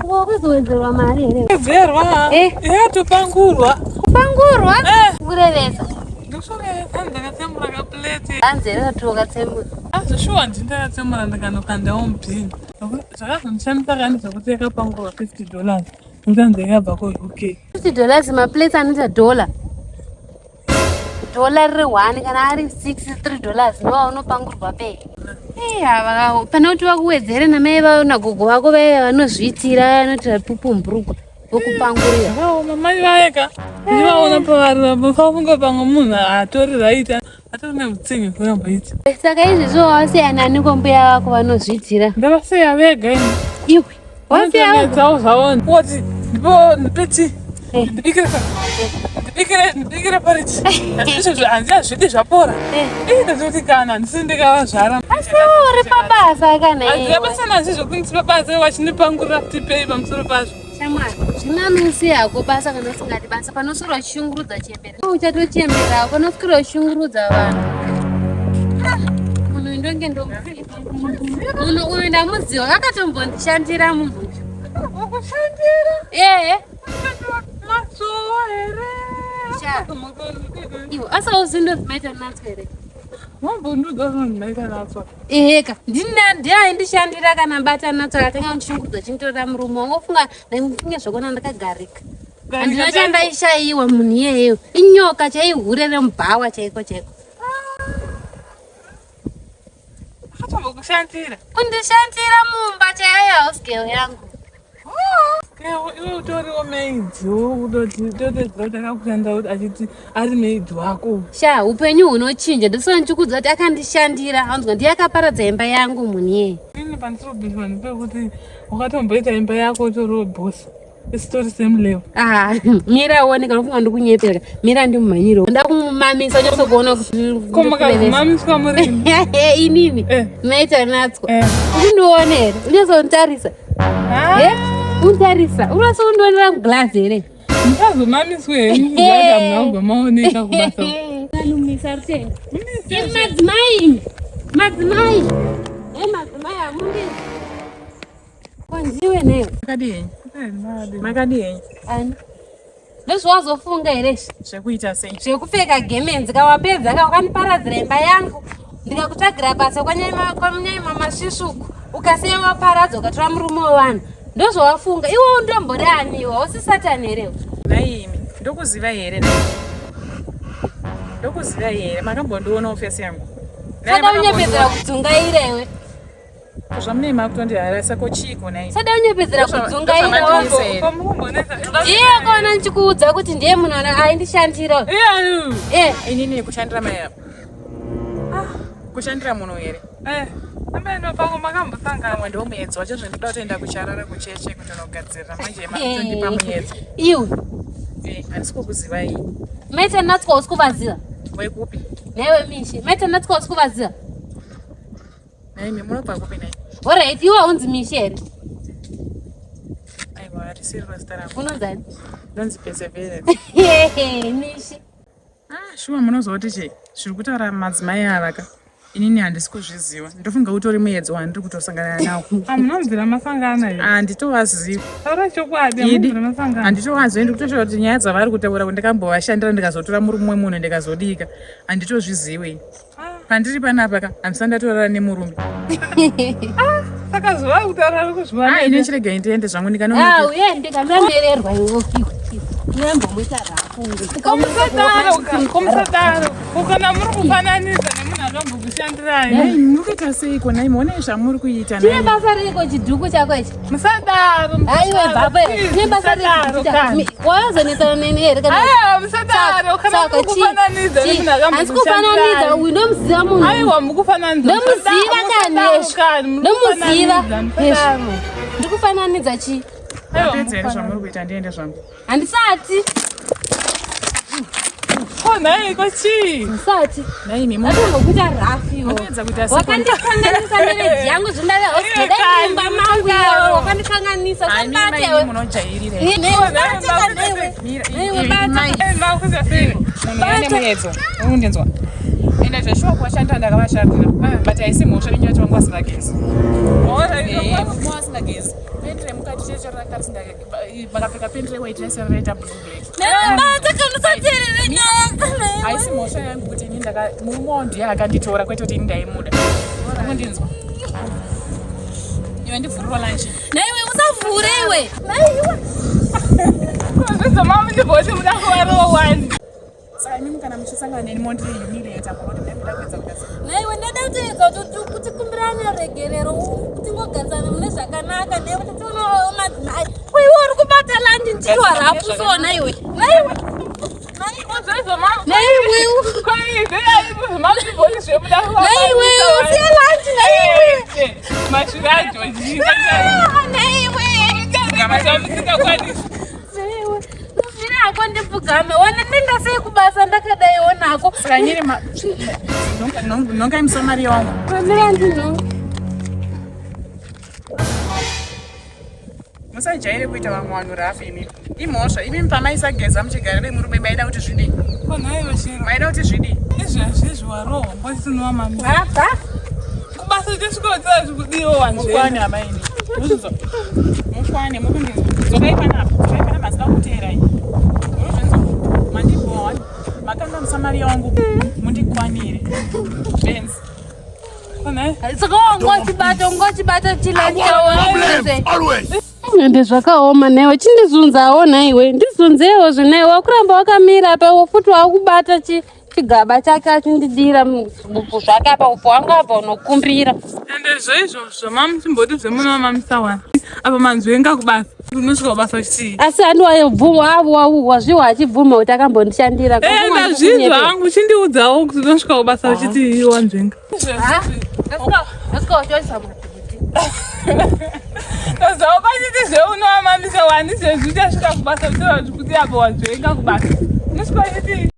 Wakuzowedzerwa mari here? Wedzerwa? Eh. Yatopangurwa. Kupangurwa? Eh. Kurevesa. Ndikusorevesa ndakatsemura kaplate. Hanzi here kuti wakatsemura? Azvishuwa ndini ndakatsemura ndikanokandawo mubhini. Zvakazondishamisa kani zvekuti yakapangurwa $50. Nekuti hanzi yakabva kuUK. $50 maplates anoita dollar. Dollar riri one kana ari 63 dollars ndoaunopangurwa pei. Iya, pane kuti vakuwedzere namai vavo nagogo vako vaiva vanozviitira vanoti pupumburugwa vokupangurira. Zvakaoma mai vaye ka. Ndivaona pavari vafunga pamwe munhu atori right atori neutsinye kuramboita. Saka izvezvo wasiya nani kombuya vako vanozviitira? Ndavasiya vega ini. Iwe wasiya vega? Vanotonetsawo zvavo. Woti ndipo ndipeti Eh. ndibikire ndibikire ndibikire porridge. Izvozvo handizvidi zvapora. Eh. Ii ndazoti kana handisi ndikavazvara. Asi uri pabasa kana Handina iwe. basa nazvo zvekunditi pabasa vachinipangurira kuti pei pamusoro pazvo. Shamwari, zvinanusi hako basa kana usingadi basa panoswera uchishungurudza chembere. Uchatochembera hako panoswera uchishungurudza vanhu. Ah, Munhu uyu ndonge ndomuziva. Munhu uyu ndamuziva akatombondishandira munhu uyu. Wakushandira? Ehe. Masowa here? Sha. Iwe asi hauzindozimaita natso here? Wambondiudza zvinondimaita natso. Eheka, ndina ndiye aindishandira kana bata natso akatanga kundishungurudza achinditorera murume wangu ofunga ndaifunge zvakona ndakagarika. Handina chandaishayiwa munhu iyeyeyo. Inyoka chaihure remubhawa chaiko chaiko. Akatombokushandira. Kundishandira mumba chaiyo house girl yangu. Iwe utoriwo maid wototedzera kuti akakushanda kuti achiti ari maid wako. Sha, upenyu hunochinja. Ndosaka ndichikuudza kuti akandishandira. Hanzwa ndiye akaparadza imba yangu munhu iyeye. Ini pandiri kubviswa ndepekuti wakatomboita imba yako utoriwo boss. Isitori same level. Ah, mira uone kana ufunga ndikunyepera. Mira ndimumhanyire. Ndakumumamisa unyatso kuona kuti Ko makazomamiswa muri inini Eh. maita natswa. Eh. Ukundiona here? Unyatsonditarisa. Ah, Eh? Unditarisa. Unyatsondionera muglass here? musazomamiswe henyu kuzada munobva maoneka kubasa. Anumisa rutendo. Imi madzimai imi. Madzimai. Eh madzimai amundi. Kwanziwe neyo. Makadii henyu? Makadii henyu? Ani. Ndozvawazofunga here izvi? Zvekuita sei? Zvekupfeka gemenzi kawapedza ka wakandiparadzira imba yangu. Ndikakutsvagira basa kwanyanya kwanyanya masvisvuku. Ukasiya waparadza ukatora murume wevanhu. Ndozvawafunga. Iwe undombori ani iwe? Hausi satani here iwe? Nhai imi, ndokuzivai here nhai? Ndokuzivai here? Makambondionawo face yangu? Nhai, Sada unyepedzera makambondiona- kudzungaira iwe. Ko zvamunei makutondiharasa ko chiiko nhai? Sada unyepedzera kudzungaira. Ndozvamandiisa here? Pamukumbonetsa. Ndiye kona ndichikuudza kuti ndiye munhu aindishandira. Iye. Eh, Inini kushandira mai apa. Kushandira munhu here? Eh. Ameno pangu makambosangana. Pamwe ndiwo muedzo wacho zvendinoda kutoenda kucharara kucheche kutonogadzirira manje makutondipa muedzo. iwe. Eh, handisi kukuzivai. Maita natswa usi kuvaziva. Wekupi? Newe Mishi. Maita natswa usi kuvaziva. Nhai imi munobva kupi nhai? Alright, iwe haunzi Mishi here? Aiwa, harisiri zita rangu. Unonzani? Ndonzi Perseverance. Mishi. Ah, shuwa munozoti chii? Zviri kutaura madzimai ava ka. Inini handisi kuzviziva. Ndofunga utori muedzo wandiri kutosangana nawo. Amunonzira masangana here? Handitovazivi. Taura chokwadi, Idi. amunonzira masangana. Handitovazivi ndikutoshaya kuti nyaya dzavari kutaura kuti ndakambovashandira ndikazotora murume wemunhu ndikazodika. Handitozvizivi. Pandiri panapa ka handisati ndatorara nemurume. Saka zuva kutaura ari kuzviwana. Ah, ini chiregai ndiende zvangu Ah, ndikanonoka. uye ndikamererwa iwe. Iwe mbomuita rafu. Komusadaro, komusadaro. Ukana muri kufananidza nemunhu akambokushandirai. Nhai, muri kuita seiko nhai? Muonei zvamuri kuita Chine nhai. basa reiko chidhuku chako ichi? Musadaro. Aiwe baba, chine basa Musadaro reiko chidhuku chako? kani. Wazonetsana neni here kana? Aiwa, musadaro. Kana Saka muri chi- kufananidza chi- nemunhu Handisi kufananidza akambokushandirai. uyu ndomuziva munhu. Aiwa, mukufananidza. Ndomuziva kani Musadaro yezvo. kani, muri Ndomuziva kufananidza, yezvo. musadaro. Ndikufananidza chi? Aiwa, Mapedza here zvamuri kuita ndiende zvangu. Handisati. Ko nhai ko chii? Handisati. Nhai imi Ndatombokuita rafu iwe. munoedza kuita seiko? Wakandikanganisa marriage yangu zvindave house Iwe dai kani, mumba mangu iwe wakandikanganisa Ami usandibate mai iwe. munojairira. Eh, newe bata kana iwe. Mira, Iwe imi bata. mai. Eh, makuita sei? Munhu ane muedzo. Unondinzwa. Ende zveshuwa kuvashandira ndakavashandira. But haisi mhosva nenyaya kuti vanga vasingagezi. Alright, Eh, vanga vasingagezi. Kuendere mukati checho ranga risinga vakapfeka pendi rewhite raisara raita blue black. Bata kana usateerere nyaya kana iwe. Haisi mhosva yangu kuti ini ndaka murume wangu ndiye akanditora kwete kuti ini ndaimuda. Unondinzwa? Iwe ndivhurirwa lunch. Naiwe usavhure iwe. Zvizo mama ndiboti muda kuvarowa wani. Saka imimi kana muchisangana neni mondihumiliate apa kuti ndaida kuedza kuita sei? Naiwe ndada kutoedza kuti kuti kumbirane regerero tingogarisana mune zvakanaka newe titionawo madzimai. Iwe uri kubata landi ndiwa rapuso naiwe. Naiwe. Zvizo mama. Naiwe. Zvizo mama ndiboti zvemuda kuvarowa. Naiwe usiye landi naiwe. Mashura aJoji. Ah, Naiwe. Musingakwanisi. Naiwe. Mvira hako ndipfugame. Ona ndenda sei kubasa ndakadai onako. Saka inini ma nonga imusamaria wangu. Mamira ndinonga. Musajaire kuita vamwe vanhu rafu imimi. Imhosva imimi pamaisageza muchigara vemurume maida kuti zvidii? Ko nhaiwe Shero. Maida kuti zvidii? Izvezvi warohwa mbosinowa mami. Baba. Kubasa uchisvikotsira zvikudiwa wanzveni. Mukwane amaini. Muzvinzwa. Mukwane mukundinzwa. Dzokai panapa. Dzokai panapa handina kukuteerai. Murikuzvinzwa? Mandibhowa. Makanga musamaria wangu. Mundikwanire. Benzi. Ko nhai. Saka wanga uchibata wanga uchibata chilandi Problems always. Ende zvakaoma naiwe chindizunzawo naiwe ndizunzewo zvinaiwe wakuramba wakamira apa futi wakubata chigaba chake achindidira mubvu zvake apa upfu wanga abva unokumbira Ende zveizvozvo mama chimboti zvemunomamisa wani. Apa manzwenga kubasa. Unosvika kubasa uchitii. asi handiwazviwa achibvuma kuti akambondishandira Eh, ndazvinzwa hangu chindiudzawo kuti unosvika kubasa uchiti wanzvenga. Tozvawo pachiti zveunomamisa wani zvezvi uchasvika kubasa uchitaura kuti apa wanzvenga kubasa. Unosvika uchiti.